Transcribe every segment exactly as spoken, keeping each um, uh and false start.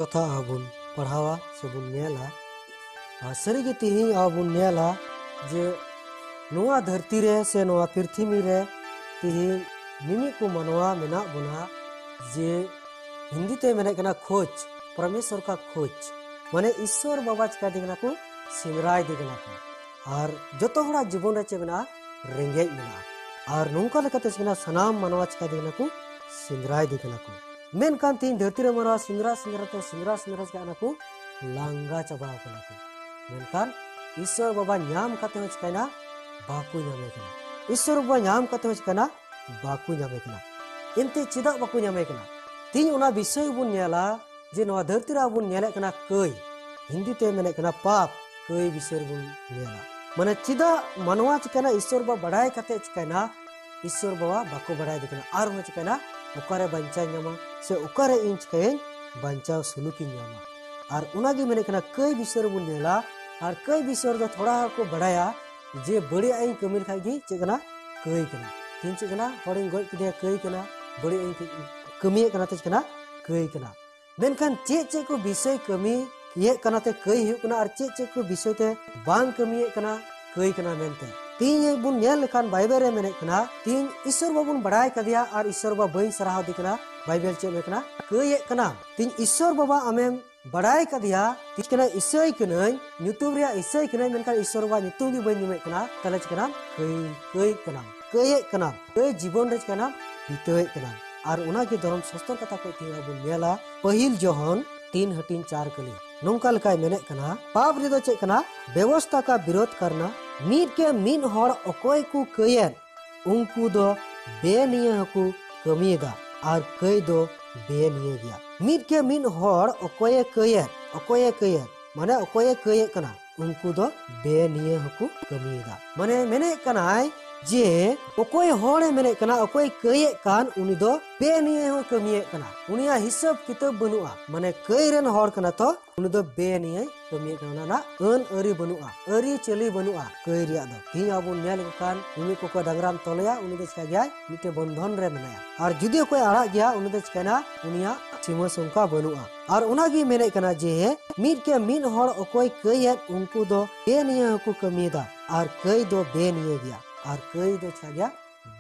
ᱠᱟᱛᱷᱟ ᱟᱵᱚᱱ ᱯᱟᱲᱦᱟᱣᱟ ᱥᱮᱵᱚᱱ ᱧᱮᱞᱟ᱾ ᱟᱨ ᱥᱟᱹᱨᱤᱜᱮ ᱛᱮᱦᱮᱧ ᱟᱵᱚ ᱵᱚᱱ ᱧᱮᱞᱟ ᱡᱮ ᱱᱚᱣᱟ ᱫᱷᱟᱹᱨᱛᱤ ᱨᱮ ᱥᱮ ᱱᱚᱣᱟ ᱯᱨᱤᱛᱷᱤᱵᱤ ᱨᱮ ᱛᱮᱦᱮᱧ ᱢᱤᱢᱤᱫ ᱠᱚ ᱢᱟᱱᱣᱟ ᱢᱮᱱᱟᱜ ᱵᱚᱱᱟ ᱡᱮ ᱦᱤᱱᱫᱤ ᱛᱮ ᱢᱮᱱᱮᱫ ᱠᱟᱱᱟ ᱠᱷᱳᱡᱽ, ᱯᱚᱨᱢᱮᱥᱣᱚᱨ ᱠᱟ ᱠᱷᱳᱡᱽ, ᱢᱟᱱᱮ ᱤᱥᱥᱚᱨ ᱵᱟᱵᱟ ᱪᱤᱠᱟᱹᱭᱮᱫᱮ ᱠᱟᱱᱟ ᱠᱚ, ᱥᱮᱸᱫᱽᱨᱟᱭᱮᱫᱮ ᱠᱟᱱᱟ ᱠᱚ᱾ ᱟᱨ ᱡᱚᱛᱚ ᱦᱚᱲᱟᱜ ᱡᱤᱵᱚᱱ ᱨᱮ ᱪᱮᱫ ᱢᱮᱱᱟᱜᱼᱟ? ᱨᱮᱸᱜᱮᱡ ᱢᱮᱱᱟᱜᱼᱟ᱾ ᱟᱨ ᱱᱚᱝᱠᱟ ᱞᱮᱠᱟᱛᱮ ᱪᱮᱫ ᱠᱟᱱᱟ? ᱥᱟᱱᱟᱢ ᱢᱟᱱᱣᱟ ᱪᱤᱠᱟᱹᱭᱮᱫᱮ ᱠᱟᱱᱟ ᱠᱚ? ᱥᱮᱸᱫᱽᱨᱟᱭᱮᱫᱮ ᱠᱟᱱᱟ ᱠᱚ᱾ ᱢᱮᱱᱠᱷᱟᱱ ᱛᱮᱦᱮᱧ ᱫᱷᱟᱹᱨᱛᱤ ᱨᱮ ᱢᱟᱱᱣᱟ ᱥᱮᱸᱫᱽᱨᱟ ᱥᱮᱸᱫᱽᱨᱟ ᱛᱮ ᱥᱮᱸᱫᱽᱨᱟ ᱥᱮᱸᱫᱽᱨᱟ ᱪᱤᱠᱟᱹᱜ ᱠᱟᱱᱟ ᱠᱚ? ᱞᱟᱸᱜᱟ ᱪᱟᱵᱟᱣ ᱠᱟᱱᱟ ᱠᱚ᱾ ᱢᱮᱱᱠᱷᱟᱱ ᱤᱥᱥᱚᱨ ᱵᱟᱵᱟ ᱧᱟᱢ ᱠᱟᱛᱮ ᱦᱚᱸ ᱪᱤᱠᱟᱹᱭᱮᱱᱟ? ᱵᱟᱠᱚ ᱧᱟᱢᱮ ᱠᱟᱱᱟ᱾ ᱤᱥᱥᱚᱨ ᱵᱟᱵᱟ ᱧᱟᱢ ᱠᱟᱛᱮ ᱦᱚᱸ ᱪᱤᱠᱟᱹᱭᱮᱱᱟ? ᱵᱟᱠᱚ ᱧᱟᱢᱮ ᱠᱟᱱᱟ᱾ ᱮᱱᱛᱮ ᱪᱮᱫᱟᱜ ᱵᱟᱠᱚ ᱧᱟᱢᱮ ᱠᱟᱱᱟ? ᱛᱮᱦᱮᱧ ᱚᱱᱟ ᱵᱤᱥᱚᱭ ᱵᱚᱱ ᱧᱮᱞᱟ ᱡᱮ ᱱᱚᱣᱟ ᱫᱷᱟᱹᱨᱛᱤ ᱨᱮ ᱟᱵᱚ ᱵᱚᱱ ᱧᱮᱞᱮᱫ ᱠᱟᱱᱟ ᱠᱟᱹᱭ, ᱦᱤᱱᱫᱤ ᱛᱮ ᱢᱮᱱᱮᱫ ᱠᱟᱱᱟ ᱯᱟᱯ, ᱠᱟᱹᱭ ᱵᱤᱥᱚᱭ ᱨᱮᱵᱚᱱ ᱧᱮᱞᱟ᱾ ᱢᱟᱱᱮ ᱪᱮᱫᱟᱜ ᱢᱟᱱᱣᱟ ᱪᱤᱠᱟᱹᱭᱮᱱᱟ? ᱤᱥᱥᱚᱨ ᱵᱟᱵᱟ ᱵᱟᱰᱟᱭ ᱠᱟᱛᱮ ᱪᱤᱠᱟᱹᱭᱮᱱᱟ? ᱤᱥᱥᱚᱨ ᱵᱟᱵᱟ ᱵᱟᱠᱚ ᱵᱟᱰᱟᱭᱮᱫᱮ ᱠᱟᱱᱟ᱾ ᱟᱨᱦᱚᱸ ᱪᱤᱠᱟᱹᱭᱮᱱᱟ? ᱚᱠᱟᱨᱮ ᱵᱟᱧᱪᱟᱣ ᱧᱟᱢᱟ ᱥᱮ ᱚᱠᱟᱨᱮ ᱤᱧ ᱪᱤᱠᱟᱹᱭᱟᱹᱧ ᱵᱟᱧᱪᱟᱣ ᱥᱩᱞᱩᱠᱤᱧ ᱧᱟᱢᱟ? ᱟᱨ ᱚᱱᱟᱜᱮ ᱢᱮᱱᱮᱫ ᱠᱟᱱᱟ ᱠᱟᱹᱭ ᱵᱤᱥᱚᱭ ᱨᱮᱵᱚᱱ ᱧᱮᱞᱟ᱾ ᱟᱨ ᱠᱟᱹᱭ ᱵᱤᱥᱚᱭ ᱨᱮᱫᱚ ᱛᱷᱚᱲᱟ ᱦᱚᱸᱠᱚ ᱵᱟᱰᱟᱭᱟ ᱡᱮ ᱵᱟᱹᱲᱤᱡ ᱟᱜ ᱤᱧ ᱠᱟᱹᱢᱤ ᱞᱮᱠᱷᱟᱡ ᱜᱮ ᱪᱮᱫ ᱠᱟᱱᱟ? ᱠᱟᱹᱭ ᱠᱟᱱᱟ᱾ ᱛᱤᱦᱤᱧ ᱪᱮᱫ ᱠᱟᱱᱟ? ᱦᱚᱲᱤᱧ ᱜᱚᱡ ᱠᱮᱫᱮᱭᱟ, ᱠᱟᱹᱭ ᱠᱟᱱᱟ᱾ ᱵᱟᱹᱲᱤᱡ ᱟᱜ ᱤᱧ ᱠᱟᱹᱢᱤᱭᱮᱫ ᱠᱟᱱᱟ ᱛᱮ ᱪᱮᱫ ᱠᱟᱱᱟ? ᱠᱟᱹᱭ ᱠᱟᱱᱟ᱾ ᱢᱮᱱᱠᱷᱟᱱ ᱪᱮᱫ ᱪᱮᱫ ᱠᱚ ᱵᱤᱥᱚᱭ ᱠᱟᱹᱢᱤ ᱤᱭᱟᱹᱜ ᱠᱟᱱᱟ ᱛᱮ ᱠᱟᱹᱭ ᱦᱩᱭᱩᱜ ᱠᱟᱱᱟ ᱟᱨ ᱪᱮᱫ ᱪᱮᱫ ᱠᱚ ᱵᱤᱥᱚᱭ ᱛᱮ ᱵᱟᱝ ᱠᱟᱹᱢᱤᱭᱮᱫ ᱠᱟᱱᱟ, ᱠᱟᱹᱭ ᱠᱟᱱᱟ ᱢᱮᱱᱛᱮ? ᱛᱤᱦᱤᱧ ᱵᱚᱱ ᱧᱮᱞ ᱞᱮᱠᱷᱟᱱ ᱵᱟᱭᱵᱮᱞ ᱨᱮ ᱢᱮᱱᱮᱫ ᱠᱟᱱᱟ, ᱛᱤᱦᱤᱧ ᱤᱥᱥᱚᱨ ᱵᱟᱵᱚᱱ ᱵᱟᱲᱟᱭ ᱠᱟᱫᱮᱭᱟ ᱟᱨ ᱤᱥᱥᱚᱨ ᱵᱟᱵᱟ ᱵᱟᱹᱧ ᱥᱟᱨᱦᱟᱣ ᱫᱮ ᱠᱟᱱᱟ᱾ ᱵᱟᱭᱵᱮᱞ ᱪᱮᱫ ᱢᱮᱱ ᱠᱟᱱᱟ? ᱠᱟᱹᱭᱮᱫ ᱠᱟᱱᱟᱢ᱾ ᱛᱤᱦᱤᱧ ᱤᱥᱥᱚᱨ ᱵᱟᱵᱟ ᱟᱢᱮᱢ ᱵᱟᱲᱟᱭ ᱠᱟᱫᱮᱭᱟ, ᱛᱤᱦᱤᱧ ᱠᱟᱱᱟ ᱤᱥᱟᱹᱭ ᱠᱟᱹᱱᱟᱹᱧ, ᱧᱩᱛᱩᱢ ᱨᱮᱭᱟᱜ ᱤᱥᱟᱹᱭ ᱠᱟᱹᱱᱟᱹᱧ, ᱢᱮᱱᱠᱷᱟᱱ ᱤᱥᱥᱚᱨ ᱵᱟᱵᱟ ᱧᱩᱛᱩᱢ ᱜᱮ ᱵᱟᱹᱧ ᱧᱩᱢᱮᱫ ᱠᱟᱱᱟ, ᱛᱟᱦᱞᱮ ᱪᱮᱫ ᱠᱟᱱᱟᱢ? ᱠᱟᱹᱭ, ᱠᱟᱹᱭᱮᱫ ᱠᱟᱱᱟᱢ, ᱠᱟᱹᱭᱮᱫ ᱠᱟᱱᱟᱢ᱾ ᱠᱟᱹᱭ ᱡᱤᱵᱚᱱ ᱨᱮ ᱪᱮᱫ ᱠᱟᱱᱟᱢ? ᱵᱤᱛᱟᱹᱣᱮᱫ ᱠᱟᱱᱟᱢ᱾ ᱟᱨ ᱚᱱᱟᱜᱮ ᱫᱷᱚᱨᱚᱢ ᱥᱟᱥᱛᱚᱨ ᱠᱟᱛᱷᱟ ᱠᱷᱚᱱ ᱛᱮᱦᱤᱧ ᱟᱵᱚ ᱧᱮᱞᱟ, ᱯᱟᱹᱦᱤᱞ ᱡᱚᱦᱚᱱ ᱛᱤᱱ ᱦᱟᱹᱴᱤᱧ ᱪᱟᱨ ᱠᱟᱹᱞᱤ᱾ ᱱᱚᱝᱠᱟ ᱞᱮᱠᱟᱭ ᱢᱮᱱᱮᱫ ᱠᱟᱱᱟ, ᱯᱟᱯ ᱨᱮᱫᱚ ᱪᱮᱫ ᱠᱟᱱᱟ? ᱵᱮᱵᱚᱥᱛᱟ ᱠᱟ ᱵᱤᱨᱳᱫᱷ ᱠᱟᱨᱱᱟ, ᱢᱤᱫ ᱠᱮ ᱢᱤᱫ ᱦᱚᱲ ᱚᱠᱚᱭ ᱠᱚ ᱠᱟᱹᱭᱮᱫ, ᱩᱱᱠᱩ ᱫᱚ ᱵᱮᱱᱤᱭᱟᱹ ᱦᱚᱸᱠᱚ ᱠᱟᱹᱢᱤᱭᱮᱫᱟ, ᱟᱨ ᱠᱟᱹᱭ ᱫᱚ ᱵᱮᱱᱤᱭᱟᱹ ᱜᱮᱭᱟ᱾ ᱢᱤᱫ ᱠᱮ ᱢᱤᱫ ᱦᱚᱲ ᱚᱠᱚᱭᱮ ᱠᱟᱹᱭᱮᱫ, ᱚᱠᱚᱭᱮ ᱠᱟᱹᱭᱮᱫ, ᱢᱟᱱᱮ ᱚᱠᱚᱭᱮ ᱠᱟᱹᱭᱮᱫ ᱠᱟᱱᱟ, ᱩᱱᱠᱩ ᱫᱚ ᱵᱮᱱᱤᱭᱟᱹ ᱦᱚᱸᱠᱚ ᱠᱟᱹᱢᱤᱭᱮᱫᱟ᱾ ᱢᱟᱱᱮ ᱢᱮᱱᱮᱫ ᱠᱟᱱᱟᱭ, ᱡᱮ ᱚᱠᱚᱭ ᱦᱚᱲᱮ ᱢᱮᱱᱮᱫ ᱠᱟᱱᱟ, ᱚᱠᱚᱭ ᱠᱟᱹᱭᱮᱫ ᱠᱟᱱ, ᱩᱱᱤ ᱫᱚ ᱵᱮᱱᱤᱭᱟᱹᱭ ᱦᱚᱸ ᱠᱟᱹᱢᱤᱭᱮᱫ ᱠᱟᱱᱟ᱾ ᱩᱱᱤᱭᱟᱜ ᱦᱤᱥᱟᱹᱵ ᱠᱤᱛᱟᱹᱵ ᱵᱟᱹᱱᱩᱜᱼᱟ᱾ ᱢᱟᱱᱮ ᱠᱟᱹᱭ ᱨᱮᱱ ᱦᱚᱲ ᱠᱟᱱᱟ ᱛᱚ, ᱩᱱᱤ ᱫᱚ ᱵᱮᱱᱤᱭᱟᱹᱭ ᱠᱟᱹᱢᱤᱭᱮᱫ ᱠᱟᱱᱟ᱾ ᱚᱱᱟ ᱨᱮᱱᱟᱜ ᱟᱹᱱ ᱟᱹᱨᱤ ᱵᱟᱹᱱᱩᱜᱼᱟ, ᱟᱹᱨᱤᱪᱟᱹᱞᱤ ᱵᱟᱹᱱᱩᱜᱼᱟ ᱠᱟᱹᱭ ᱨᱮᱭᱟᱜ ᱫᱚ᱾ ᱛᱤᱦᱤᱧ ᱟᱵᱚ ᱵᱚᱱ ᱧᱮᱞ ᱞᱮᱠᱚ ᱠᱷᱟᱱ, ᱢᱤᱢᱤᱫ ᱠᱚᱠᱚ ᱰᱟᱝᱨᱟᱢ ᱛᱚᱞᱮᱭᱟ, ᱩᱱᱤ ᱫᱚ ᱪᱤᱠᱟᱹ ᱜᱮᱭᱟᱭ? ᱢᱤᱫᱴᱮᱱ ᱵᱚᱱᱫᱷᱚᱱ ᱨᱮ ᱢᱮᱱᱟᱭᱟ᱾ ᱟᱨ ᱡᱩᱫᱤ ᱚᱠᱚᱭ ᱟᱲᱟᱜ ᱜᱮᱭᱟ, ᱩᱱᱤ ᱫᱚ ᱪᱤᱠᱟᱹᱭᱮᱱᱟ? ᱩᱱᱤᱭᱟᱜ ᱥᱤᱢᱟᱹ ᱥᱚᱝᱠᱟ ᱵᱟᱹᱱᱩᱜᱼᱟ᱾ ᱟᱨ ᱚᱱᱟᱜᱮ ᱢᱮᱱᱮᱫ ᱠᱟᱱᱟ ᱡᱮ ᱢᱤᱫ ᱠᱮ ᱢᱤᱫ ᱦᱚᱲ ᱚᱠᱚᱭ ᱠᱟᱹᱭᱮᱫ, ᱩᱱᱠᱩ ᱫᱚ ᱵᱮᱱᱤᱭᱟᱹ ᱦᱚᱸᱠᱚ ᱠᱟᱹᱢᱤᱭᱮᱫᱟ, ᱟᱨ ᱠᱟᱹᱭ ᱫᱚ ᱵᱮᱱᱤᱭᱟᱹ ᱜᱮᱭᱟ, ᱟᱨ ᱠᱟᱹᱭ ᱫᱚ ᱪᱤᱠᱟᱹ ᱜᱮᱭᱟ?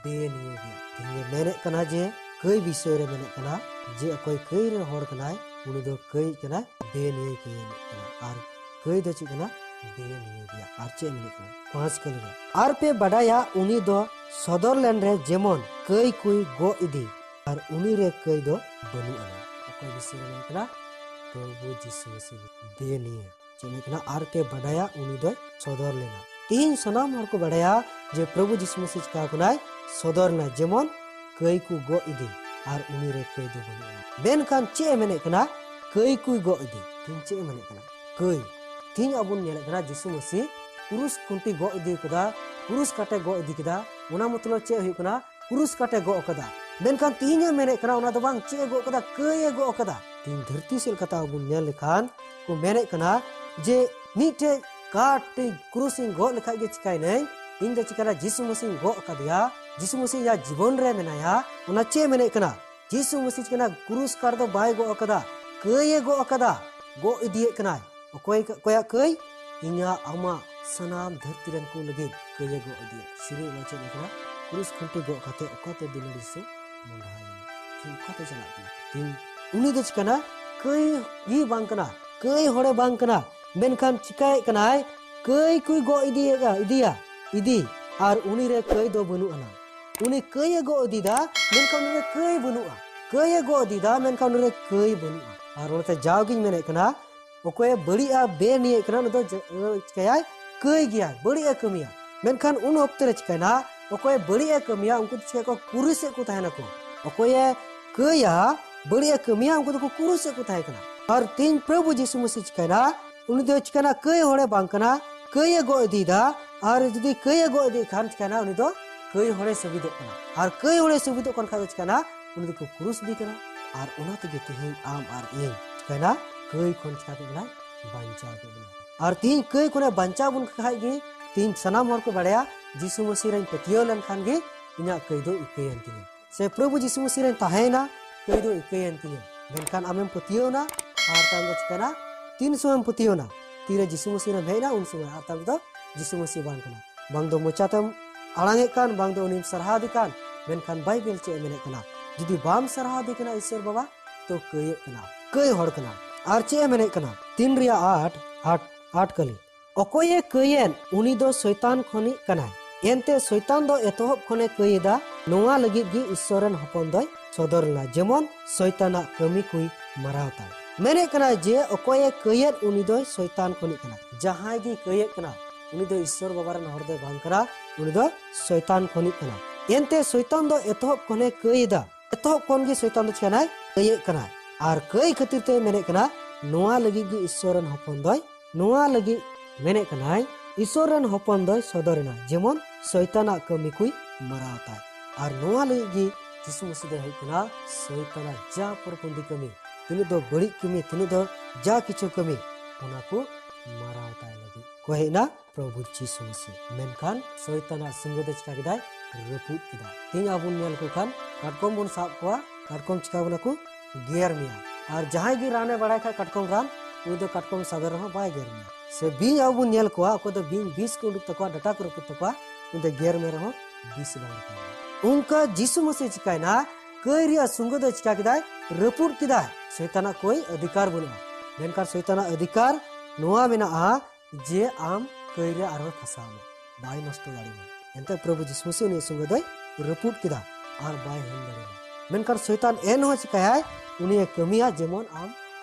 ᱵᱮᱱᱤᱭᱟᱹ ᱜᱮᱭᱟ᱾ ᱛᱮᱦᱮᱧ ᱮ ᱢᱮᱱᱮᱫ ᱠᱟᱱᱟ ᱡᱮ ᱠᱟᱹᱭ ᱵᱤᱥᱚᱭ ᱨᱮ ᱢᱮᱱᱮᱫ ᱠᱟᱱᱟ ᱡᱮ ᱚᱠᱚᱭ ᱠᱟᱹᱭ ᱨᱮᱱ ᱦᱚᱲ ᱠᱟᱱᱟᱭ, ᱩᱱᱤ ᱫᱚ ᱠᱟᱹᱭ ᱠᱟᱱᱟᱭ, ᱵᱮᱱᱤᱭᱟᱹᱭ ᱠᱟᱹᱭ ᱮᱱᱮᱡ ᱠᱟᱱᱟ, ᱟᱨ ᱠᱟᱹᱭ ᱫᱚ ᱪᱮᱫ ᱠᱟᱱᱟ? ᱵᱮᱱᱤᱭᱟᱹ ᱜᱮᱭᱟ᱾ ᱟᱨ ᱪᱮᱫ ᱮ ᱢᱮᱱᱮᱫ ᱠᱟᱱᱟ? ᱯᱟᱸᱪ ᱠᱟᱹᱞᱤ ᱨᱮ, ᱟᱨ ᱯᱮ ᱵᱟᱰᱟᱭᱟ ᱩᱱᱤ ᱫᱚ ᱥᱚᱫᱚᱨ ᱞᱮᱱ ᱨᱮ ᱡᱮᱢᱚᱱ ᱠᱟᱹᱭ ᱠᱚᱭ ᱜᱚᱜ ᱤᱫᱤ, ᱟᱨ ᱩᱱᱤ ᱨᱮ ᱠᱟᱹᱭ ᱫᱚ ᱵᱟᱹᱱᱩᱜ ᱟᱱᱟ᱾ ᱚᱠᱚᱭ ᱵᱤᱥᱚᱭ ᱨᱮ ᱢᱮᱱᱮᱫ ᱠᱟᱱᱟ? ᱯᱨᱚᱵᱷᱩ ᱡᱤᱥᱩ ᱢᱟᱹᱥᱤ ᱵᱮᱱᱤᱭᱟᱹ᱾ ᱪᱮᱫ ᱢᱮᱱ ᱠᱟᱱᱟ? ᱟᱨ ᱯᱮ ᱵᱟᱰᱟᱭᱟ ᱩᱱᱤ ᱫᱚᱭ ᱥᱚᱫᱚᱨ ᱞᱮᱱᱟ᱾ ᱛᱮᱦᱮᱧ ᱥᱟᱱᱟᱢ ᱦᱚᱲ ᱠᱚ ᱵᱟᱰᱟᱭᱟ ᱡᱮ ᱯᱨᱚᱵᱷᱩ ᱡᱤᱥᱩ ᱢᱟᱹᱥᱤ ᱪᱤᱠᱟᱹ ᱠᱟᱱᱟᱭ? ᱥᱚᱫᱚᱨ ᱮᱱᱟ, ᱡᱮᱢᱚᱱ ᱠᱟᱹᱭ ᱠᱚ ᱜᱚᱜ ᱤᱫᱤ, ᱟᱨ ᱩᱱᱤ ᱨᱮ ᱠᱟᱹᱭ ᱫᱚ ᱵᱟᱹᱱᱩᱜᱼᱟ᱾ ᱢᱮᱱᱠᱷᱟᱱ ᱪᱮᱫ ᱮ ᱢᱮᱱᱮᱫ ᱠᱟᱱᱟ? ᱠᱟᱹᱭ ᱠᱚᱭ ᱜᱚᱜ ᱤᱫᱤ᱾ ᱛᱮᱦᱮᱧ ᱪᱮᱫ ᱮ ᱢᱮᱱᱮᱫ ᱠᱟᱱᱟ? ᱠᱟᱹᱭ᱾ ᱛᱮᱦᱮᱧ ᱟᱵᱚ ᱵᱚᱱ ᱧᱮᱞᱮᱫ ᱠᱟᱱᱟ ᱡᱤᱥᱩ ᱢᱟᱹᱥᱤ ᱠᱨᱩᱥ ᱠᱷᱩᱱᱴᱤ ᱜᱚᱜ ᱤᱫᱤ ᱠᱟᱫᱟ, ᱠᱨᱩᱥ ᱠᱟᱴᱮ ᱜᱚᱜ ᱤᱫᱤ ᱠᱮᱫᱟ᱾ ᱚᱱᱟ ᱢᱚᱛᱞᱚᱵ ᱪᱮᱫ ᱦᱩᱭᱩᱜ ᱠᱟᱱᱟ? ᱠᱨᱩᱥ ᱠᱟᱴᱮ ᱜᱚᱜ ᱟᱠᱟᱫᱟ᱾ ᱢᱮᱱᱠᱷᱟᱱ ᱛᱮᱦᱮᱧ ᱮ ᱢᱮᱱᱮᱫ ᱠᱟᱱᱟ, ᱚᱱᱟ ᱫᱚ ᱵᱟᱝ, ᱪᱮᱫ ᱮ ᱜᱚᱜ ᱟᱠᱟᱫᱟ? ᱠᱟᱹᱭ ᱮ ᱜᱚᱜ ᱟᱠᱟᱫᱟ᱾ ᱛᱮᱦᱮᱧ ᱫᱷᱟᱹᱨᱛᱤ ᱥᱮᱫ ᱞᱮᱠᱟᱛᱮ ᱟᱵᱚ ᱵᱚᱱ ᱧᱮᱞ ᱞᱮᱠᱷᱟᱱ ᱠᱚ ᱢᱮᱱᱮᱫ ᱠᱟᱱᱟ ᱡᱮ ᱢᱤᱫᱴᱮᱡ ᱠᱟᱴ ᱛᱮ ᱠᱨᱩᱥ ᱤᱧ ᱜᱚᱜ ᱞᱮᱠᱷᱟᱡ ᱜᱮ ᱪᱤᱠᱟᱭᱱᱟᱹᱧ? ᱤᱧ ᱫᱚ ᱪᱤᱠᱟᱭᱱᱟ? ᱡᱤᱥᱩ ᱢᱟᱹᱥᱤᱧ ᱜᱚᱜ ᱟᱠᱟᱫᱮᱭᱟ, ᱡᱤᱥᱩ ᱢᱟᱹᱥᱤ ᱤᱧᱟᱜ ᱡᱤᱵᱚᱱ ᱨᱮ ᱢᱮᱱᱟᱭᱟ᱾ ᱚᱱᱟ ᱪᱮᱫ ᱮ ᱢᱮᱱᱮᱫ ᱠᱟᱱᱟ? ᱡᱤᱥᱩ ᱢᱟᱹᱥᱤ ᱪᱤᱠᱟᱭᱱᱟ? ᱠᱨᱩᱥ ᱠᱟᱴ ᱫᱚ ᱵᱟᱭ ᱜᱚᱜ ᱟᱠᱟᱫᱟ, ᱠᱟᱹᱭ ᱮ ᱜᱚᱜ ᱟᱠᱟᱫᱟ, ᱜᱚᱜ ᱤᱫᱤᱭᱮᱫ ᱠᱟᱱᱟᱭ᱾ ᱚᱠᱚᱭ, ᱚᱠᱚᱭᱟᱜ ᱠᱟᱹᱭ? ᱤᱧᱟᱜ, ᱟᱢᱟᱜ, ᱥᱟᱱᱟᱢ ᱫᱷᱟᱹᱨᱛᱤ ᱨᱮᱱ ᱠᱚ ᱞᱟᱹᱜᱤᱫ ᱠᱟᱹᱭ ᱮ ᱜᱚᱜ ᱤᱫᱤᱭᱟ᱾ ᱥᱮᱨᱮᱧ ᱚᱞ ᱪᱮᱫ ᱞᱮᱠᱟ? ᱠᱨᱩᱥ ᱠᱷᱩᱱᱴᱤ ᱜᱚᱜ ᱠᱟᱛᱮ ᱚᱠᱟᱛᱮ ᱫᱩᱞᱟᱹᱲ ᱡᱤᱥᱩ ᱢᱚᱸᱰᱦᱟᱭᱮᱱᱟ? ᱴᱷᱤᱠ ᱚᱠᱟᱛᱮ ᱪᱟᱞᱟᱜ ᱠᱟᱱᱟ? ᱛᱤᱧ ᱩᱱᱤ ᱫᱚ ᱪᱤᱠᱟᱹᱱᱟ? ᱠᱟᱹᱭ ᱜᱮ ᱵᱟᱝ ᱠᱟᱱᱟ, ᱠᱟᱹᱭ ᱦᱚᱲᱮ ᱵᱟᱝ ᱠᱟᱱᱟ᱾ ᱢᱮᱱᱠᱷᱟᱱ ᱪᱤᱠᱟᱹᱭᱮᱫ ᱠᱟᱱᱟᱭ? ᱠᱟᱹᱭ ᱠᱚᱭ ᱜᱚᱜ ᱤᱫᱤᱭᱮᱫᱼᱟ, ᱤᱫᱤᱭᱟ, ᱤᱫᱤ, ᱟᱨ ᱩᱱᱤ ᱨᱮ ᱠᱟᱹᱭ ᱫᱚ ᱵᱟᱹᱱᱩᱜ ᱟᱱᱟ᱾ ᱩᱱᱤ ᱠᱟᱹᱭ ᱮ ᱜᱚᱜ ᱤᱫᱤᱭᱮᱫᱟ, ᱢᱮᱱᱠᱷᱟᱱ ᱩᱱᱤ ᱨᱮ ᱠᱟᱹᱭ ᱵᱟᱹᱱᱩᱜᱼᱟ᱾ ᱠᱟᱹᱭ ᱮ ᱜᱚᱜ ᱤᱫᱤᱭᱮᱫᱟ, ᱢᱮᱱᱠᱷᱟᱱ ᱩᱱᱤ ᱨᱮ ᱠᱟᱹᱭ ᱵᱟᱹᱱᱩᱜᱼᱟ᱾ ᱟᱨ ᱚᱱᱟᱛᱮ ᱡᱟᱣᱜᱤᱧ ᱢᱮᱱᱮᱫ ᱠᱟᱱᱟ, ᱚᱠᱚᱭᱮ ᱵᱟᱹᱲᱤᱡᱼᱟ, ᱵᱮᱱᱤᱭᱟᱹᱭ ᱠᱟᱱᱟ, ᱩᱱᱤ ᱫᱚ ᱡᱮ-, ᱪᱤᱠᱟᱹᱭᱟᱭ? ᱠᱟᱹᱭ ᱜᱮᱭᱟᱭ, ᱵᱟᱹᱲᱤᱡ ᱮ ᱠᱟᱹᱢᱤᱭᱟ᱾ ᱢᱮᱱᱠᱷᱟᱱ ᱩᱱ ᱚᱠᱛᱮ ᱨᱮ ᱪᱤᱠᱟᱹᱭᱱᱟ? ᱚᱠᱚᱭᱮ ᱵᱟᱹᱲᱤᱡ ᱮ ᱠᱟᱹᱢᱤᱭᱟ, ᱩᱱᱠᱩ ᱫᱚ ᱪᱤᱠᱟᱹ ᱠᱚ? ᱠᱨᱩᱥ ᱮᱫ ᱠᱚ ᱛᱟᱦᱮᱱᱟᱠᱚ᱾ ᱚᱠᱚᱭᱮ ᱠᱟᱹᱭᱟ, ᱵᱟᱹᱲᱤᱡ ᱮ ᱠᱟᱹᱢᱤᱭᱟ, ᱩᱱᱠᱩ ᱫᱚᱠᱚ ᱠᱨᱩᱥ ᱮᱫ ᱠᱚ ᱛᱟᱦᱮᱸ ᱠᱟᱱᱟ᱾ ᱟᱨ ᱛᱮᱦᱮᱧ ᱯᱨᱚᱵᱷᱩ ᱡᱤᱥᱩ ᱢᱟᱹᱥᱤ ᱪᱤᱠᱟᱹᱭᱱᱟ? ᱩᱱᱤ ᱫᱚ ᱪᱤᱠᱟᱹᱭᱱᱟ? ᱠᱟᱹᱭ ᱦᱚᱲᱮ ᱵᱟᱝ ᱠᱟᱱᱟ, ᱠᱟᱹᱭ ᱮ ᱜᱚᱜ ᱤᱫᱤᱭᱮᱫᱟ᱾ ᱟᱨ ᱡᱩᱫᱤ ᱠᱟᱹᱭ ᱮ ᱜᱚᱜ ᱤᱫᱤᱭᱮᱫ ᱠᱷᱟᱱ ᱪᱤᱠᱟᱹᱭᱱᱟ? ᱩᱱᱤ ᱫᱚ ᱠᱟᱹᱭ ᱦᱚᱲᱮ ᱥᱟᱹᱵᱤᱫᱚᱜ ᱠᱟᱱᱟ᱾ ᱟᱨ ᱠᱟᱹᱭ ᱦᱚᱲᱮ ᱥᱟᱹᱵᱤᱫᱚᱜ ᱠᱟᱱ ᱠᱷᱟᱡ ᱫᱚ ᱪᱤᱠᱟᱹᱭᱱᱟ? ᱩᱱᱤ ᱫᱚᱠᱚ ᱠᱨᱩᱥ ᱤᱫᱤ ᱠᱟᱱᱟ᱾ ᱟᱨ ᱚᱱᱟ ᱛᱮᱜᱮ ᱛᱮᱦᱮᱧ ᱟᱢ ᱟᱨ ᱤᱧ ᱪᱤᱠᱟᱹᱭᱱᱟ? ᱠᱟᱹᱭ ᱠᱷᱚᱱ ᱪᱤᱠᱟ ᱠᱮᱫ ᱵᱚᱱᱟᱭ? ᱵᱟᱧᱪᱟᱣ ᱠᱮᱫ ᱵᱚᱱᱟᱭ᱾ ᱟᱨ ᱛᱮᱦᱮᱧ ᱠᱟᱹᱭ ᱠᱷᱚᱱᱮ ᱵᱟᱧᱪᱟᱣ ᱵᱚᱱ ᱠᱷᱟᱡ ᱜᱮ ᱛᱮᱦᱮᱧ ᱥᱟᱱᱟᱢ ᱦᱚᱲ ᱠᱚ ᱵᱟᱲᱟᱭᱟ, ᱡᱤᱥᱩ ᱢᱟᱹᱥᱤ ᱨᱮᱧ ᱯᱟᱹᱛᱭᱟᱹᱣ ᱞᱮᱱᱠᱷᱟᱱ ᱜᱮ ᱤᱧᱟᱹᱜ ᱠᱟᱹᱭ ᱫᱚ ᱤᱠᱟᱹᱭᱮᱱ ᱛᱤᱧᱟᱹ᱾ ᱥᱮ ᱯᱨᱚᱵᱷᱩ ᱡᱤᱥᱩ ᱢᱟᱹᱥᱤ ᱨᱮᱧ ᱛᱟᱦᱮᱸᱭᱮᱱᱟ, ᱠᱟᱹᱭ ᱫᱚ ᱤᱠᱟᱹᱭᱮᱱ ᱛᱤᱧᱟᱹ᱾ ᱢᱮᱱᱠᱷᱟᱱ ᱟᱢᱮᱢ ᱯᱟᱹᱛᱭᱟᱹᱣᱱᱟ, ᱟᱨ ᱛᱟᱭᱚᱢ ᱫᱚ ᱪᱤᱠᱟᱹᱭᱱᱟ? ᱛᱤᱱ ᱥᱚᱢᱚᱭᱮᱢ ᱯᱟᱹᱛᱭᱟᱹᱣᱱᱟ? ᱛᱤᱨᱮ ᱡᱤᱥᱩ ᱢᱟᱹᱥᱤ ᱨᱮᱢ ᱦᱮᱡ ᱮᱱᱟ, ᱩᱱ ᱥᱚᱢᱚᱭ᱾ ᱟᱨ ᱛᱟᱭᱚᱢ ᱫᱚ ᱡᱤᱥᱩ ᱢᱟᱹᱥᱤ ᱵᱟᱝ ᱠᱟᱱᱟ᱾ ᱵᱟᱝ ᱫᱚ ᱢᱚᱪᱟᱛᱮᱢ ᱟᱲᱟᱝᱮᱫ ᱠᱟᱱ, ᱵᱟᱝ ᱫᱚ ᱩᱱᱤᱢ ᱥᱟᱨᱦᱟᱣᱫᱮ ᱠᱟᱱ, ᱢᱮᱱᱠᱷᱟᱱ ᱵᱟᱭᱵᱮᱞ ᱪᱮᱫ ᱮ ᱢᱮᱱᱮᱫ ᱠᱟᱱᱟ? ᱡᱩᱫᱤ ᱵᱟᱢ ᱥᱟᱨᱦᱟᱣᱫᱮ ᱠᱟᱱᱟ ᱤᱥᱥᱚᱨ ᱵᱟᱵᱟ, ᱛᱚ ᱠᱟᱹᱭᱮᱫ ᱠᱟᱱᱟ, ᱠᱟᱹᱭ ᱦᱚᱲ ᱠᱟᱱᱟ᱾ ᱟᱨ ᱪᱮᱫ ᱮ ᱢᱮᱱᱮᱫ ᱠᱟᱱᱟ? ᱛᱤᱱ ᱨᱮᱭᱟᱜ ᱟᱴ, ᱟᱴ, ᱟᱴ ᱠᱟᱹᱞᱤ, ᱚᱠᱚᱭᱮ ᱠᱟᱹᱭᱮᱫ, ᱩᱱᱤ ᱫᱚ ᱥᱚᱭᱛᱟᱱ ᱠᱷᱚᱱᱤᱡ ᱠᱟᱱᱟᱭ᱾ ᱮᱱᱛᱮ ᱥᱚᱭᱛᱟᱱ ᱫᱚ ᱮᱛᱚᱦᱚᱵ ᱠᱷᱚᱱᱮ ᱠᱟᱹᱭ ᱮᱫᱟ, ᱱᱚᱣᱟ ᱞᱟᱹᱜᱤᱫ ᱜᱮ ᱤᱥᱥᱚᱨ ᱨᱮᱱ ᱦᱚᱯᱚᱱ ᱫᱚᱭ ᱥᱚᱫᱚᱨ ᱞᱮᱱᱟ, ᱡᱮᱢᱚᱱ ᱥᱚᱭᱛᱟᱱᱟᱜ ᱠᱟᱹᱢᱤ ᱠᱚᱭ ᱢᱟᱨᱟᱣ ᱛᱟᱭ᱾ ᱢᱮᱱᱮᱫ ᱠᱟᱱᱟᱭ ᱡᱮ ᱚᱠᱚᱭᱮ ᱠᱟᱹᱭᱮᱫ, ᱩᱱᱤ ᱫᱚᱭ ᱥᱚᱭᱛᱟᱱ ᱠᱷᱚᱱᱤᱡ ᱠᱟᱱᱟ᱾ ᱡᱟᱦᱟᱸᱭ ᱜᱮ ᱠᱟᱹᱭᱮᱫ ᱠᱟᱱᱟ, ᱩᱱᱤ ᱫᱚ ᱤᱥᱥᱚᱨ ᱵᱟᱵᱟ ᱨᱮᱱ ᱦᱚᱲ ᱫᱚᱭ ᱵᱟᱝ ᱠᱟᱱᱟ, ᱩᱱᱤ ᱫᱚ ᱥᱚᱭᱛᱟᱱ ᱠᱷᱚᱱᱤᱡ ᱠᱟᱱᱟ᱾ ᱮᱱᱛᱮ ᱥᱚᱭᱛᱟᱱ ᱫᱚ ᱮᱛᱚᱦᱚᱵ ᱠᱷᱚᱱᱮ ᱠᱟᱹᱭ ᱮᱫᱟ᱾ ᱮᱛᱚᱦᱚᱵ ᱠᱷᱚᱱ ᱜᱮ ᱥᱚᱭᱛᱟᱱ ᱫᱚ ᱪᱤᱠᱟᱹᱭᱱᱟᱭ? ᱠᱟᱹᱭᱮᱫ ᱠᱟᱱᱟᱭ᱾ ᱟᱨ ᱠᱟᱹᱭ ᱠᱷᱟᱹᱛᱤᱨ ᱛᱮ ᱢᱮᱱᱮᱫ ᱠᱟᱱᱟ, ᱱᱚᱣᱟ ᱞᱟᱹᱜᱤᱫ ᱜᱮ ᱤᱥᱥᱚᱨ ᱨᱮᱱ ᱦᱚᱯᱚᱱ ᱫᱚᱭ, ᱱᱚᱣᱟ ᱞᱟᱹᱜᱤᱫ ᱢᱮᱱᱮᱫ ᱠᱟᱱᱟᱭ, ᱤᱥᱥᱚᱨ ᱨᱮᱱ ᱦᱚᱯᱚᱱ ᱫᱚᱭ ᱥᱚᱫᱚᱨ ᱮᱱᱟ, ᱡᱮᱢᱚᱱ ᱥᱚᱭᱛᱟᱱᱟᱜ ᱠᱟᱹᱢᱤ ᱠᱚᱭ ᱢᱟᱨᱟᱣ ᱛᱟᱭ᱾ ᱟᱨ ᱱᱚᱣᱟ ᱞᱟᱹᱜᱤᱫ ᱜᱮ ᱡᱤᱥᱩ ᱢᱟᱹᱥᱤ ᱫᱚᱭ ᱦᱮᱡ ᱠᱟᱱᱟ, ᱥᱚᱭᱛᱟᱱᱟᱜ ᱡᱟ ᱯᱚᱨᱯᱚᱱᱫᱤ ᱠᱟᱹᱢᱤ, ᱛᱤᱱᱟᱹᱜ ᱫᱚ ᱵᱟᱹᱲᱤᱡ ᱠᱟᱹᱢᱤ, ᱛᱤᱱᱟᱹᱜ ᱫᱚ ᱡᱟ ᱠᱤᱪᱷᱩ ᱠᱟᱹᱢᱤ, ᱚᱱᱟ ᱠᱚ ᱢᱟᱨᱟᱣ ᱛᱟᱭ ᱞᱟᱹᱜᱤᱫ ᱠᱚ ᱦᱮᱡ ᱮᱱᱟ᱾ ᱯᱨᱚᱵᱷᱩ ᱡᱤᱥᱩ ᱢᱟᱹᱥᱤ᱾ ᱢᱮᱱᱠᱷᱟᱱ ᱥᱚᱭᱛᱟᱱᱟᱜ ᱥᱩᱸᱜᱟᱹ ᱫᱚ ᱪᱤᱠᱟ ᱠᱮᱫᱟᱭ? ᱨᱟᱹᱯᱩᱫ ᱠᱮᱫᱟ᱾ ᱛᱮᱦᱮᱧ ᱟᱵᱚ ᱵᱚᱱ ᱧᱮᱞ ᱠᱚ ᱠᱷᱟᱱ ᱠᱟᱴᱠᱚᱢ ᱵᱚᱱ ᱥᱟᱵ ᱠᱚᱣᱟ, ᱠᱟᱴᱠᱚᱢ ᱪᱤᱠᱟ ᱵᱚᱱᱟ ᱠᱚ? ᱜᱮᱨ ᱢᱮᱭᱟ᱾ ᱟᱨ ᱡᱟᱦᱟᱸᱭ ᱜᱮ ᱨᱟᱱᱮ ᱵᱟᱲᱟᱭ ᱠᱷᱟᱡ ᱠᱟᱴᱠᱚᱢ ᱨᱟᱱ, ᱩᱱᱤ ᱫᱚ ᱠᱟᱴᱠᱚᱢ ᱥᱟᱵᱮ ᱨᱮᱦᱚᱸ ᱵᱟᱭ ᱜᱮᱨ ᱢᱮᱭᱟ᱾ ᱥᱮ ᱵᱤᱧ ᱟᱵᱚ ᱵᱚᱱ ᱧᱮᱞ ᱠᱚᱣᱟ, ᱚᱠᱚᱭ ᱫᱚ ᱵᱤᱧ ᱵᱤᱥ ᱠᱚ ᱩᱰᱩᱠ ᱛᱟᱠᱚᱣᱟ, ᱰᱟᱴᱟ ᱠᱚ ᱨᱟᱹᱯᱩᱫ ᱛᱟᱠᱚᱣᱟ, ᱩᱱᱤ ᱫᱚ ᱜᱮᱨ ᱢᱮ ᱨᱮᱦᱚᱸ ᱵᱤᱥ ᱵᱟᱝ ᱨᱟᱠᱟᱵᱟ᱾ ᱚᱱᱠᱟ ᱡᱤᱥᱩ ᱢᱟᱹᱥᱤ ᱪᱤᱠᱟᱭᱱᱟ? ᱠᱟᱹᱭ ᱨᱮᱭᱟᱜ ᱥᱩᱸᱜᱟᱹ ᱫᱚ ᱪᱤᱠᱟ ᱠᱮᱫᱟᱭ? ᱨᱟᱹᱯᱩᱫ ᱠᱮᱫᱟᱭ᱾ ᱥᱚᱭᱛᱟᱱᱟᱜ ᱠᱳᱭ ᱚᱫᱷᱤᱠᱟᱨ ᱵᱟᱹᱱᱩᱜᱼᱟ᱾ ᱢᱮᱱᱠᱷᱟᱱ ᱥᱚᱭᱛᱟᱱᱟᱜ ᱚᱫᱷᱤᱠᱟᱨ ᱱᱚᱣᱟ ᱢᱮᱱᱟᱜᱼᱟ, ᱡᱮ ᱟᱢ ᱠᱟᱹᱭ ᱨᱮ ᱟᱨᱦᱚᱸ ᱯᱷᱟᱸᱥᱟᱣ ᱢᱮ, ᱵᱟᱭ ᱱᱚᱥᱴᱚ ᱫᱟᱲᱮᱭᱟᱢᱟ᱾ ᱮᱱᱛᱮ ᱯᱨᱚᱵᱷᱩ ᱡᱤᱥᱩ ᱢᱟᱹᱥᱤ ᱩᱱᱤᱭᱟᱜ ᱥᱩᱸᱜᱟᱹ ᱫᱚᱭ ᱨᱟᱹᱯᱩᱫ ᱠᱮᱫᱟ ᱟᱨ ᱵᱟᱭ ᱦᱟᱹᱱ ᱫᱟᱲᱮᱭᱟᱢᱟ᱾ ᱢᱮᱱᱠᱷᱟᱱ ᱥᱚᱭᱛᱟᱱ ᱮᱱᱦᱚᱸ ᱪᱤᱠᱟᱭᱟᱭ? ᱩᱱᱤᱭᱮ ᱠᱟᱹᱢᱤᱭᱟ ᱡᱮᱢᱚᱱ ᱟᱢ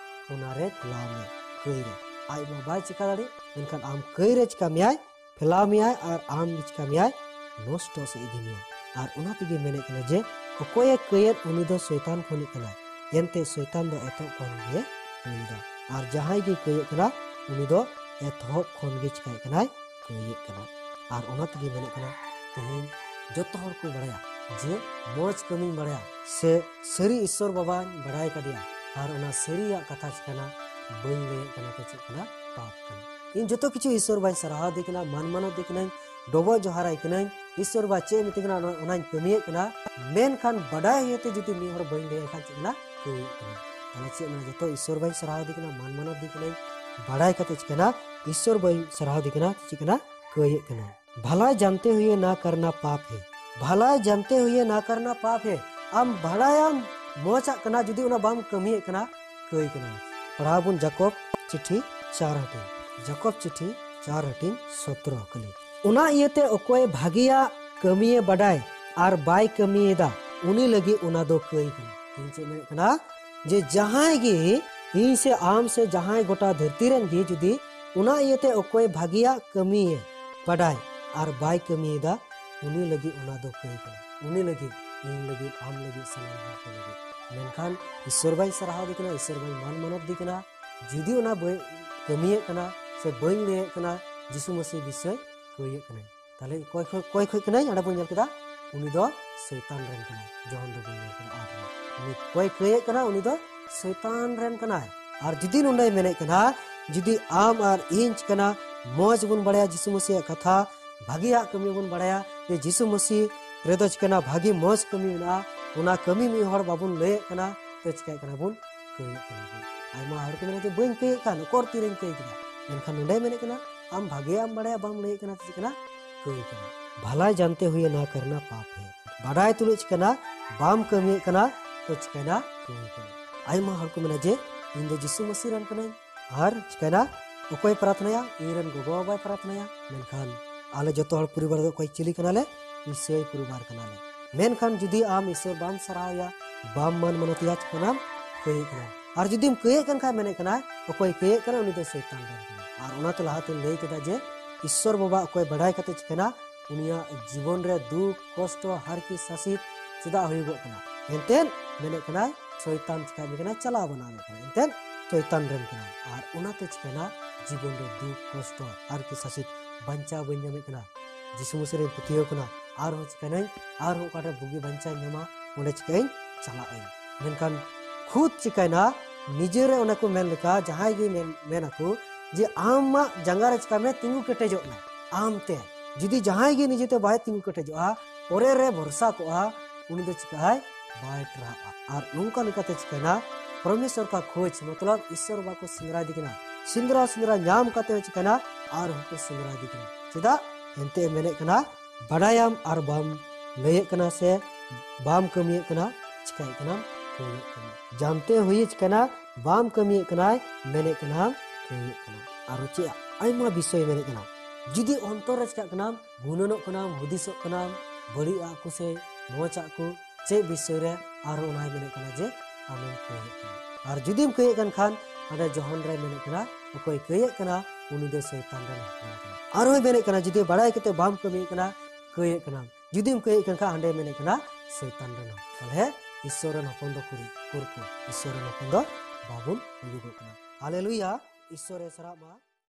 ᱚᱱᱟᱨᱮ ᱯᱷᱮᱞᱟᱣ ᱢᱮ, ᱠᱟᱹᱭ ᱨᱮ᱾ ᱟᱡ ᱢᱟ ᱵᱟᱭ ᱪᱤᱠᱟ ᱫᱟᱲᱮᱭᱟᱜ, ᱢᱮᱱᱠᱷᱟᱱ ᱟᱢ ᱠᱟᱹᱭ ᱨᱮ ᱪᱤᱠᱟ ᱢᱮᱭᱟᱭ? ᱯᱷᱮᱞᱟᱣ ᱢᱮᱭᱟᱭ ᱟᱨ ᱟᱢ ᱜᱮ ᱪᱤᱠᱟ ᱢᱮᱭᱟᱭ? ᱱᱚᱥᱴᱚ ᱥᱮᱫ ᱤᱫᱤ ᱢᱮᱭᱟ᱾ ᱟᱨ ᱚᱱᱟ ᱛᱮᱜᱮ ᱢᱮᱱᱮᱫ ᱠᱟᱱᱟ ᱡᱮ ᱚᱠᱚᱭᱮ ᱠᱟᱹᱭᱮᱫ ᱩᱱᱤ ᱫᱚ ᱥᱚᱭᱛᱟᱱ ᱠᱷᱚᱱᱤᱡ ᱠᱟᱱᱟᱭ, ᱮᱱᱛᱮ ᱥᱚᱭᱛᱟᱱ ᱫᱚ ᱮᱛᱚᱦᱚᱵ ᱠᱷᱚᱱ ᱜᱮ ᱠᱟᱹᱭᱮᱫᱟ᱾ ᱟᱨ ᱡᱟᱦᱟᱸᱭ ᱜᱮ ᱠᱟᱹᱭᱮᱫ ᱠᱟᱱᱟ ᱩᱱᱤ ᱫᱚ ᱮᱛᱚᱦᱚᱵ ᱠᱷᱚᱱ ᱜᱮ ᱪᱤᱠᱟᱭᱮᱫ ᱠᱟᱱᱟᱭ? ᱠᱟᱹᱭᱮᱫ ᱠᱟᱱᱟ᱾ ᱟᱨ ᱚᱱᱟ ᱛᱮᱜᱮ ᱢᱮᱱᱮᱫ ᱠᱟᱱᱟ, ᱛᱮᱦᱮᱧ ᱡᱚᱛᱚ ᱦᱚᱲ ᱠᱚ ᱵᱟᱲᱟᱭᱟ ᱡᱮ ᱢᱚᱡᱽ ᱠᱟᱹᱢᱤᱧ ᱵᱟᱲᱟᱭᱟ ᱥᱮ ᱥᱟᱹᱨᱤ ᱤᱥᱥᱚᱨ ᱵᱟᱵᱟᱧ ᱵᱟᱲᱟᱭ ᱠᱟᱫᱮᱭᱟ, ᱟᱨ ᱚᱱᱟ ᱥᱟᱹᱨᱤᱭᱟᱜ ᱠᱟᱛᱷᱟ ᱪᱤᱠᱟᱹᱱᱟ, ᱵᱟᱹᱧ ᱞᱟᱹᱭᱮᱫ ᱠᱟᱱᱟ ᱛᱚ ᱪᱮᱫ ᱠᱟᱱᱟ? ᱯᱟᱯ ᱠᱟᱱᱟ᱾ ᱤᱧ ᱡᱚᱛᱚ ᱠᱤᱪᱷᱩ ᱤᱥᱥᱚᱨ ᱵᱟᱵᱟᱧ ᱥᱟᱨᱦᱟᱣ ᱫᱮ ᱠᱟᱱᱟ, ᱢᱟᱱ ᱢᱟᱱᱚᱛ ᱫᱮ ᱠᱟᱹᱱᱟᱹᱧ, ᱰᱚᱵᱚᱜ ᱡᱚᱦᱟᱨᱟᱭ ᱠᱟᱹᱱᱟᱹᱧ, ᱤᱥᱥᱚᱨ ᱵᱟᱵᱟ ᱪᱮᱫ ᱮ ᱢᱤᱛᱟᱹᱧ ᱠᱟᱱᱟ ᱚᱱᱟ- ᱚᱱᱟᱧ ᱠᱟᱹᱢᱤᱭᱮᱫ ᱠᱟᱱᱟ, ᱢᱮᱱᱠᱷᱟᱱ ᱵᱟᱰᱟᱭ ᱤᱭᱟᱹᱛᱮ ᱡᱩᱫᱤ ᱢᱤᱫ ᱦᱚᱲ ᱵᱟᱹᱧ ᱞᱟᱹᱭᱟᱭ ᱠᱷᱟᱱ ᱪᱮᱫ ᱠᱟᱱᱟ? ᱠᱟᱹᱭᱮᱫ ᱠᱟᱱᱟ᱾ ᱛᱟᱦᱞᱮ ᱪᱮᱫ ᱢᱮᱱᱟ? ᱡᱚᱛᱚ ᱤᱥᱥᱚᱨ ᱵᱟᱵᱟᱧ ᱥᱟᱨᱦᱟᱣ ᱫᱮ ᱠᱟᱱᱟ, ᱢᱟᱱ ᱢᱟᱱᱚᱛ ᱫᱮ ᱠᱟᱹᱱᱟᱹᱧ, ᱵᱟᱲᱟᱭ ᱠᱟᱛᱮ ᱪᱤᱠᱟᱹᱱᱟ? ᱤᱥᱥᱚᱨ ᱵᱟᱵᱟᱧ ᱥᱟᱨᱦᱟᱣ ᱫᱮ ᱠᱟᱱᱟ, ᱪᱮᱫ ᱠᱟᱱᱟ? ᱠᱟᱹᱭᱮᱫ ᱠᱟᱱᱟ᱾ भलाई जानते हुए ना करना पाप है। भलाई जानते हुए ना करना पाप है। ᱟᱢ ᱵᱟᱲᱟᱭᱟᱢ ᱢᱚᱡᱟᱜ ᱠᱟᱱᱟ, ᱡᱩᱫᱤ ᱚᱱᱟ ᱵᱟᱢ ᱠᱟᱹᱢᱤᱭᱮᱫ ᱠᱟᱱᱟ, ᱠᱟᱹᱭ ᱠᱟᱱᱟ᱾ ᱯᱟᱲᱦᱟᱣ ᱵᱚᱱ ᱡᱟᱠᱚᱵ ᱪᱤᱴᱷᱤ ᱪᱟᱨ ᱦᱟᱹᱴᱤᱧ, ᱡᱟᱠᱚᱵ ᱪᱤᱴᱷᱤ ᱪᱟᱨ ᱦᱟᱹᱴᱤᱧ ᱥᱚᱛᱨᱚ ᱠᱟᱹᱞᱤ᱾ ᱚᱱᱟ ᱤᱭᱟᱹᱛᱮ ᱚᱠᱚᱭ ᱵᱷᱟᱹᱜᱤᱭᱟᱜ ᱠᱟᱹᱢᱤᱭᱮ ᱵᱟᱰᱟᱭ ᱟᱨ ᱵᱟᱭ ᱠᱟᱹᱢᱤᱭᱮᱫᱟ, ᱩᱱᱤ ᱞᱟᱹᱜᱤᱫ ᱚᱱᱟ ᱫᱚ ᱠᱟᱹᱭ ᱠᱟᱱᱟ᱾ ᱤᱧ ᱪᱮᱫ ᱢᱮᱱᱮᱫ ᱠᱟᱱᱟ? ᱡᱮ ᱡᱟᱦᱟᱸᱭ ᱜᱮ, ᱤᱧ ᱥᱮ ᱟᱢ ᱥᱮ ᱡᱟᱦᱟᱸᱭ ᱜᱚᱴᱟ ᱫᱷᱟᱹᱨᱛᱤ ᱨᱮᱱ ᱜᱮ ᱡᱩᱫᱤ ᱚᱱᱟ ᱤᱭᱟᱹᱛᱮ ᱚᱠᱚᱭ ᱵᱷᱟᱹᱜᱤᱭᱟᱜ ᱠᱟᱹᱢᱤᱭᱮ ᱵᱟᱰᱟᱭ ᱟᱨ ᱵᱟᱭ ᱠᱟᱹᱢᱤᱭᱮᱫᱟ, ᱩᱱᱤ ᱞᱟᱹᱜᱤᱫ ᱚᱱᱟ ᱫᱚ ᱠᱟᱹᱭ ᱠᱟᱱᱟ᱾ ᱩᱱᱤ ᱞᱟᱹᱜᱤᱫ, ᱤᱧ ᱞᱟᱹᱜᱤᱫ, ᱟᱢ ᱞᱟᱹᱜᱤᱫ, ᱥᱟᱱᱟᱢ ᱦᱚᱲ ᱠᱚ ᱞᱟᱹᱜᱤᱫ᱾ ᱢᱮᱱᱠᱷᱟᱱ ᱤᱥᱥᱚᱨ ᱵᱟᱵᱟᱧ ᱥᱟᱨᱦᱟᱣ ᱫᱮ ᱠᱟᱱᱟ, ᱤᱥᱥᱚᱨ ᱵᱟᱵᱟᱧ ᱢᱟᱱ ᱢᱟᱱᱚᱛ ᱫᱮ ᱠᱟᱱᱟ, ᱡᱩᱫᱤ ᱚᱱᱟ ᱵᱟᱹᱧ ᱠᱟᱹᱢᱤᱭᱮᱫ ᱠᱟᱱᱟ ᱥᱮ ᱵᱟᱹᱧ ᱞᱟᱹᱭᱮᱫ ᱠᱟᱱᱟ, ᱡᱤᱥᱩ ᱢᱟᱹᱥᱤ ᱵᱤᱥᱚᱭ ᱠᱟᱹᱭᱮᱫ ᱠᱟᱱᱟᱹᱧ᱾ ᱛᱟᱦᱞᱮ ᱚᱠᱚᱭ ᱠᱷᱚᱡ, ᱚᱠᱚᱭ ᱠᱷᱚᱡ ᱠᱟᱱᱟᱭ? ᱚᱸᱰᱮ ᱵᱚᱱ ᱧᱮᱞ ᱠᱮᱫᱟ, ᱩᱱᱤ ᱫᱚ ᱥᱚᱭᱛᱟᱱ ᱨᱮᱱ ᱠᱟᱱᱟᱭ᱾ ᱡᱚᱦᱚᱱ ᱨᱮ ᱵᱚᱱ ᱧᱮᱞ ᱠᱮᱫᱟ ᱟᱴ ᱨᱮ᱾ ᱩᱱᱤ ᱚᱠᱚᱭ ᱠᱟᱹᱭᱮᱫ ᱠᱟᱱᱟ? ᱩᱱᱤ ᱫᱚ ᱥᱚᱭᱛᱟᱱ ᱨᱮᱱ ᱠᱟᱱᱟᱭ᱾ ᱟᱨ ᱡᱩᱫᱤ ᱱᱚᱸᱰᱮ ᱢᱮᱱᱮᱫ ᱠᱟᱱᱟ, ᱡᱩᱫᱤ ᱟᱢ ᱟᱨ ᱤᱧ ᱪᱤᱠᱟᱹᱱᱟ ᱢᱚᱡᱽ ᱵᱚᱱ ᱵᱟᱲᱟᱭᱟ ᱡᱤᱥᱩ ᱢᱟᱹᱥᱤᱭᱟᱜ ᱠᱟᱛᱷᱟ, ᱵᱷᱟᱹᱜᱤᱭᱟᱜ ᱠᱟᱹᱢᱤ ᱵᱚᱱ ᱵᱟᱲᱟᱭᱟ ᱡᱮ ᱡᱤᱥᱩ ᱢᱟᱹᱥᱤ ᱨᱮᱫᱚ ᱪᱤᱠᱟᱹᱱᱟ ᱵᱷᱟᱹᱜᱤ ᱢᱚᱡᱽ ᱠᱟᱹᱢᱤ ᱢᱮᱱᱟᱜᱼᱟ, ᱚᱱᱟ ᱠᱟᱹᱢᱤ ᱢᱤᱫ ᱦᱚᱲ ᱵᱟᱵᱚᱱ ᱞᱟᱹᱭᱮᱫ ᱠᱟᱱᱟ, ᱛᱚ ᱪᱤᱠᱟᱹᱭᱮᱫ ᱠᱟᱱᱟ ᱵᱚᱱ? ᱠᱟᱹᱭᱮᱫ ᱠᱟᱱᱟ ᱵᱚᱱ᱾ ᱟᱭᱢᱟ ᱦᱚᱲ ᱠᱚ ᱢᱮᱱᱟ ᱡᱮ, "ᱵᱟᱹᱧ ᱠᱟᱹᱭᱮᱫ ᱠᱟᱱ, ᱚᱠᱚᱨ ᱛᱤᱨᱮᱧ ᱠᱟᱹᱭ ᱠᱮᱫᱟ?" ᱢᱮᱱᱠᱷᱟᱱ ᱱᱚᱸᱰᱮ ᱢᱮᱱᱮᱫ ᱠᱟᱱᱟ, ᱟᱢ ᱵᱷᱟᱹᱜᱤᱭᱟᱜ ᱮᱢ ᱵᱟᱲᱟᱭᱟ, ᱵᱟᱢ ᱞᱟᱹᱭᱮᱫ ᱠᱟᱱᱟ, ᱪᱮᱫ ᱠᱟᱱᱟ? ᱠᱟᱹᱭ ᱠᱟᱱᱟ᱾ भलाई जानते हुए ना करना पाप है। ᱵᱟᱰᱟᱭ ᱛᱩᱞᱩᱡ ᱪᱤᱠᱟᱹᱱᱟ ᱵᱟᱢ ᱠᱟᱹᱢᱤᱭᱮᱫ ᱠᱟᱱᱟ, ᱛᱚ ᱪᱤᱠᱟᱹᱭᱱᱟ? ᱠᱟᱹᱭ ᱠᱟᱱᱟ᱾ ᱟᱭᱢᱟ ᱦᱚᱲ ᱠᱚ ᱢᱮᱱᱟ ᱡᱮ, "ᱤᱧ ᱫᱚ ᱡᱤᱥᱩ ᱢᱟᱹᱥᱤ ᱨᱮᱱ ᱠᱟᱹᱱᱟᱹᱧ", ᱟᱨ ᱪᱤᱠᱟᱹᱭᱱᱟ? ᱚᱠᱚᱭ ᱯᱨᱟᱨᱛᱷᱱᱟᱭᱟ? ᱤᱧ ᱨᱮᱱ ᱜᱚᱜᱚ ᱵᱟᱵᱟᱭ ᱯᱨᱟᱨᱛᱷᱱᱟᱭᱟ᱾ ᱢᱮᱱᱠᱷᱟᱱ ᱟᱞᱮ ᱡᱚᱛᱚ ᱦᱚᱲ ᱯᱚᱨᱤᱵᱟᱨ ᱫᱚ ᱚᱠᱚᱭ ᱪᱤᱞᱤ ᱠᱟᱱᱟᱞᱮ? ᱤᱥᱟᱹᱭ ᱯᱚᱨᱤᱵᱟᱨ ᱠᱟᱱᱟᱞᱮ᱾ ᱢᱮᱱᱠᱷᱟᱱ ᱡᱩᱫᱤ ᱟᱢ ᱤᱥᱟᱹᱭ ᱵᱟᱢ ᱥᱟᱨᱦᱟᱣᱮᱭᱟ, ᱵᱟᱢ ᱢᱟᱱ ᱢᱟᱱᱚᱛᱮᱭᱟ, ᱪᱤᱠᱟᱹᱱᱟᱢ? ᱠᱟᱹᱭᱮᱫ ᱠᱟᱱᱟ᱾ ᱟᱨ ᱡᱩᱫᱤᱢ ᱠᱟᱹᱭᱮᱫ ᱠᱟᱱ ᱠᱷᱟᱱ ᱢᱮᱱᱮᱫ ᱠᱟᱱᱟᱭ, ᱚᱠᱚᱭ ᱠᱟᱹᱭᱮᱫ ᱠᱟᱱᱟ ᱩᱱᱤ ᱫᱚ ᱥᱚᱭᱛᱟᱱ ᱨᱮᱱ ᱠᱟᱱᱟᱭ᱾ ᱟᱨ ᱚᱱᱟᱛᱮ ᱞᱟᱦᱟᱛᱮᱧ ᱞᱟᱹᱭ ᱠᱮᱫᱟ ᱡᱮ ᱤᱥᱥᱚᱨ ᱵᱟᱵᱟ ᱚᱠᱚᱭ ᱵᱟᱰᱟᱭ ᱠᱟᱛᱮ ᱪᱤᱠᱟᱹᱱᱟ, ᱩᱱᱤᱭᱟᱜ ᱡᱤᱵᱚᱱ ᱨᱮ ᱫᱩᱠ, ᱠᱚᱥᱴᱚ, ᱦᱟᱨᱠᱮᱛ, ᱥᱟᱥᱮᱛ ᱪᱮᱫᱟᱜ ᱦᱩᱭᱩᱜᱚᱜ ᱠᱟᱱᱟ? ᱮᱱᱛᱮᱫ ᱢᱮᱱᱮᱫ ᱠᱟᱱᱟᱭ, ᱥᱚᱭᱛᱟᱱ ᱪᱤᱠᱟᱹ ᱮᱢᱮ ᱠᱟᱱᱟ? ᱪᱟᱞᱟᱣ ᱵᱟᱱᱟᱣ ᱮᱢᱮ ᱠᱟᱱᱟ᱾ ᱮᱱᱛᱮᱫ ᱥᱚᱭᱛᱟᱱ ᱨᱮᱱ ᱠᱟᱱᱟ᱾ ᱟᱨ ᱚᱱᱟᱛᱮ ᱪᱤᱠᱟᱹᱱᱟ? ᱡᱤᱵᱚᱱ ᱨᱮ ᱫᱩᱠ, ᱠᱚᱥᱴᱚ, ᱦᱟᱨᱠᱮᱛ, ᱥᱟᱥᱮᱛ, ᱵᱟᱧᱪᱟᱣ ᱵᱟᱹᱧ ᱧᱟᱢᱮᱫ ᱠᱟᱱᱟ᱾ ᱡᱤᱥᱩ ᱢᱟᱹᱥᱤ ᱨᱮᱧ ᱯᱟᱹᱛᱭᱟᱹᱣ ᱠᱟᱱᱟ, ᱟᱨᱦᱚᱸ ᱪᱤᱠᱟᱹᱭᱱᱟᱹᱧ, ᱟᱨᱦᱚᱸ ᱚᱠᱟᱴᱷᱮᱱ ᱵᱩᱜᱤ ᱵᱟᱧᱪᱟᱣ ᱤᱧ ᱧᱟᱢᱟ, ᱚᱸᱰᱮ ᱪᱤᱠᱟᱹᱭᱟᱹᱧ, ᱪᱟᱞᱟᱜ ᱟᱹᱧ᱾ ᱢᱮᱱᱠᱷᱟᱱ ᱠᱷᱩᱫ ᱪᱤᱠᱟᱹᱭᱱᱟ, ᱱᱤᱡᱮᱨᱮ ᱚᱱᱟ ᱠᱚ ᱢᱮᱱ ᱞᱮᱠᱟ, ᱡᱟᱦᱟᱸᱭ ᱜᱮ ᱢᱮᱱ, ᱢᱮᱱ ᱟᱠᱚ ᱡᱮ ᱟᱢᱟᱜ ᱡᱟᱸᱜᱟ ᱨᱮ ᱪᱤᱠᱟᱹᱭ ᱢᱮ, ᱛᱤᱸᱜᱩ ᱠᱮᱴᱮᱡᱚᱜ ᱢᱮ᱾ ᱟᱢᱛᱮ ᱡᱩᱫᱤ ᱡᱟᱦᱟᱸᱭ ᱜᱮ ᱱᱤᱡᱮᱛᱮ ᱵᱟᱭ ᱛᱤᱸᱜᱩ ᱠᱮᱴᱮᱡᱚᱜᱼᱟ, ᱯᱚᱨᱮ ᱨᱮ ᱵᱷᱚᱨᱥᱟ ᱠᱚᱜᱼᱟ, ᱩᱱᱤ ᱫᱚ ᱪᱤᱠᱟᱹᱜᱼᱟᱭ? ᱵᱟᱭ ᱴᱨᱟᱦᱟᱜᱼᱟ᱾ ᱟᱨ ᱱᱚᱝᱠᱟ ᱞᱮᱠᱟᱛᱮ ᱪᱤᱠᱟᱹᱭᱱᱟ? ᱯᱚᱨᱢᱮᱥᱚᱨ ᱠᱟ ᱠᱷᱳᱡᱽ, ᱢᱚᱛᱞᱚᱵ ᱤᱥᱥᱚᱨ ᱵᱟᱠᱚ ᱥᱮᱸᱫᱽᱨᱟ ᱤᱫᱤ ᱠᱟᱱᱟ᱾ ᱥᱮᱸᱫᱽᱨᱟ, ᱥᱮᱸᱫᱽᱨᱟ ᱧᱟᱢ ᱠᱟᱛᱮ ᱦᱚᱸ ᱪᱤᱠᱟᱹᱭᱱᱟ? ᱟᱨᱦᱚᱸ ᱠᱚ ᱥᱮᱸᱫᱽᱨᱟ ᱤᱫᱤ ᱠᱟᱱᱟ᱾ ᱪᱮᱫᱟᱜ? ᱮᱱᱛᱮ ᱢᱮᱱᱮᱫ ᱠᱟᱱᱟ, ᱵᱟᱰᱟᱭᱟᱢ ᱟᱨ ᱵᱟᱢ ᱞᱟᱹᱭᱮᱫ ᱠᱟᱱᱟ, ᱥᱮ ᱵᱟᱢ ᱠᱟᱹᱢᱤᱭᱮᱫ ᱠᱟᱱᱟ, ᱪᱤᱠᱟᱹᱭᱮᱫ ᱠᱟᱱᱟᱢ? ᱠᱟᱹᱢᱤᱭᱮᱫ ᱠᱟᱱᱟ᱾ ᱡᱟᱱᱛᱮ ᱦᱩᱭᱮ ᱪᱤᱠᱟᱹᱭᱱᱟ? ᱵᱟᱢ ᱠᱟᱹᱢᱤᱭᱮᱫ ᱠᱟᱱᱟᱭ, ᱢᱮᱱᱮᱫ ᱠᱟᱱᱟᱢ ᱠᱟᱹᱢᱤᱭᱮᱫ ᱠᱟᱱᱟ᱾ ᱟᱨᱚ ᱪᱮᱫ ᱟᱭᱢᱟ ᱵᱤᱥᱚᱭ ᱢᱮᱱᱮᱫ ᱠᱟᱱᱟ᱾ ᱡᱩᱫᱤ ᱚᱱᱛᱚᱨ ᱨᱮ ᱪᱤᱠᱟᱹᱜ ᱠᱟᱱᱟᱢ, ᱜᱩᱱᱟᱹᱱᱚᱜ ᱠᱟᱱᱟᱢ, ᱦᱩᱫᱤᱥᱚᱜ ᱠᱟᱱᱟᱢ, ᱵᱟᱹᱲᱤᱡ ᱟᱜ ᱠᱚ ᱥᱮ ᱢᱚᱡᱽ ᱟᱜ ᱠᱚ, ᱪᱮᱫ ᱵᱤᱥᱚᱭ ᱨᱮ ᱟᱨᱦᱚᱸ ᱚᱱᱟᱭ ᱢᱮᱱᱮᱫ ᱠᱟᱱᱟ ᱡᱮ ᱟᱢᱮᱢ ᱠᱟᱹᱭᱮᱫ ᱠᱟᱱᱟ᱾ ᱟᱨ ᱡᱩᱫᱤᱢ ᱠᱟᱹᱭᱮᱫ ᱠᱟᱱ ᱠᱷᱟᱱ, ᱚᱸᱰᱮ ᱡᱚᱦᱚᱱ ᱨᱮ ᱢᱮᱱᱮᱫ ᱠᱟᱱᱟ, ᱚᱠᱚᱭ ᱠᱟᱹᱭᱮᱫ ᱠᱟᱱᱟ, ᱩᱱᱤ ᱫᱚ ᱥᱚᱭᱛᱟᱱ ᱨᱮᱱ ᱦᱚᱯᱚᱱ ᱠᱟᱱᱟ᱾ ᱟᱨᱦᱚᱸᱭ ᱢᱮᱱᱮᱫ ᱠᱟᱱᱟ, ᱡᱩᱫᱤ ᱵᱟᱲᱟᱭ ᱠᱟᱛᱮ ᱵᱟᱢ ᱠᱟᱹᱢᱤᱭᱮᱫ ᱠᱟᱱᱟ, ᱠᱟᱹᱭᱮᱫ ᱠᱟᱱᱟᱢ᱾ ᱡᱩᱫᱤᱢ ᱠᱟᱹᱭᱮᱫ ᱠᱟᱱ ᱠᱷᱟᱱ, ᱦᱟᱸᱰᱮ ᱢᱮᱱᱮᱫ ᱠᱟᱱᱟ ᱥᱚᱭᱛᱟᱱ ᱨᱮᱱ ᱦᱚᱯᱚᱱ᱾ ᱛᱟᱦᱞᱮ ᱤᱥᱥᱚᱨ ᱨᱮᱱ ᱦᱚᱯᱚᱱ ᱫᱚ ᱠᱩᱨᱤ, ᱠᱩᱨᱠᱩ, ᱤᱥᱥᱚᱨ ᱨᱮᱱ ᱦᱚᱯᱚᱱ ᱫᱚ ᱵᱟᱵᱚᱱ ᱦᱩᱭᱩᱜᱚᱜ ᱠᱟᱱᱟ᱾ ᱦᱟᱞᱮᱞᱩᱭᱟ, ᱤᱥᱥᱚᱨᱮ ᱥᱟᱨᱦᱟᱣ ᱢᱟ᱾